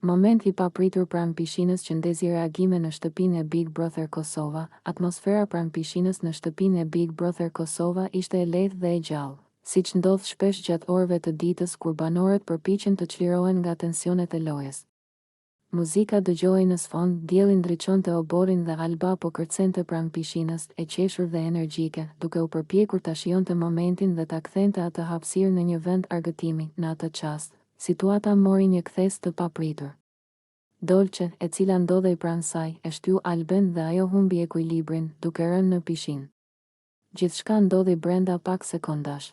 Moment i papritur pranë pishinës që ndezi reagime në shtëpinë e Big Brother Kosova, Atmosfera pranë pishinës në shtëpinë e Big Brother Kosova ishte e lehtë dhe e gjallë, siç ndodh shpesh gjatë orëve të ditës kur banorët përpiqen të çlirohen nga tensionet e lojës. Muzika dëgjohej në sfond, dielli ndriçonte oborrin dhe Alba po kërcente pranë pishinës, e qeshur dhe energjike, duke u përpjekur ta shijonte momentin dhe ta kthente atë hapësirë në një vend argëtimi, në atë çast. Situata mori një kthesë të papritur. Dolce, e cila ndodhej pranë saj, e shtyu Alben dhe ajo humbi ekuilibrin, duke rënë në pishinë. Gjithçka ndodhi brenda pak sekondash.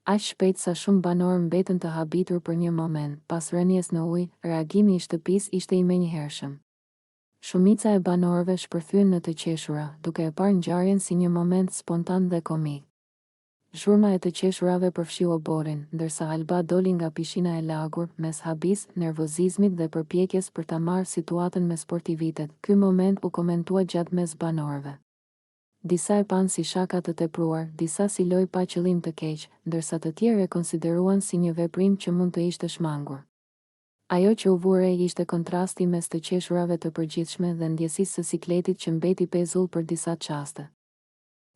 Aq shpejt sa shumë banorë mbetën të habitur për një moment, pas rënies në ujë, reagimi i shtëpisë ishte i menjëhershëm. Shumica e banorëve shpërthyen në të qeshura, duke e parë ngjarjen si një moment spontan dhe komik. Zhurma e të qeshurave përfshiu oborrin, ndërsa Alba doli nga pishina e lagur, mes habisë, nervozizmit dhe përpjekjes për ta marrë situatën me sportivitet. Ky moment u komentua gjatë mes banorëve. Disa e panë si shaka të tepruar, disa si lojë pa qëllim të keq, ndërsa të tjerë e konsideruan si një veprim që mund të ishte shmangur. Ajo që u vu re ishte kontrasti mes të qeshurave të përgjithshme dhe ndjesisë së sikletit që mbeti pezull për disa çaste.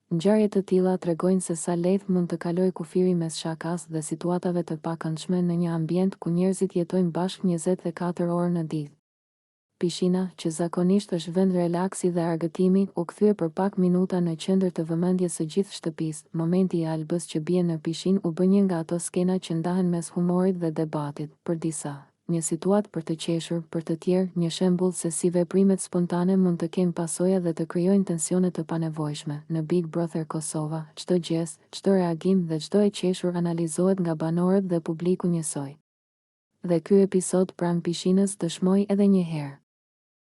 Ngjarje të tilla tregojnë se sa lehtë mund të kalojë kufiri mes shakasë dhe situatave të pakëndshme në një ambient ku njerëzit jetojnë bashkë 24 orë në ditë. Pishina, që zakonisht është vend relaksi dhe argëtimi, u kthye për pak minuta në qendër të vëmendjes së gjithë shtëpisë. Momenti i Albës që bie në pishinë u bë një nga ato skena që ndahen mes humorit dhe debatit, për disa, një situatë për të qeshur, për të tjerë, një shembull se si veprimet spontane mund të kenë pasoja dhe të krijojnë tensione të panevojshme. Në Big Brother Kosova, çdo gjest, çdo reagim dhe çdo e qeshur analizohet nga banorët dhe publiku njësoj. Dhe ky episod pranë pishinës dëshmoi edhe një herë.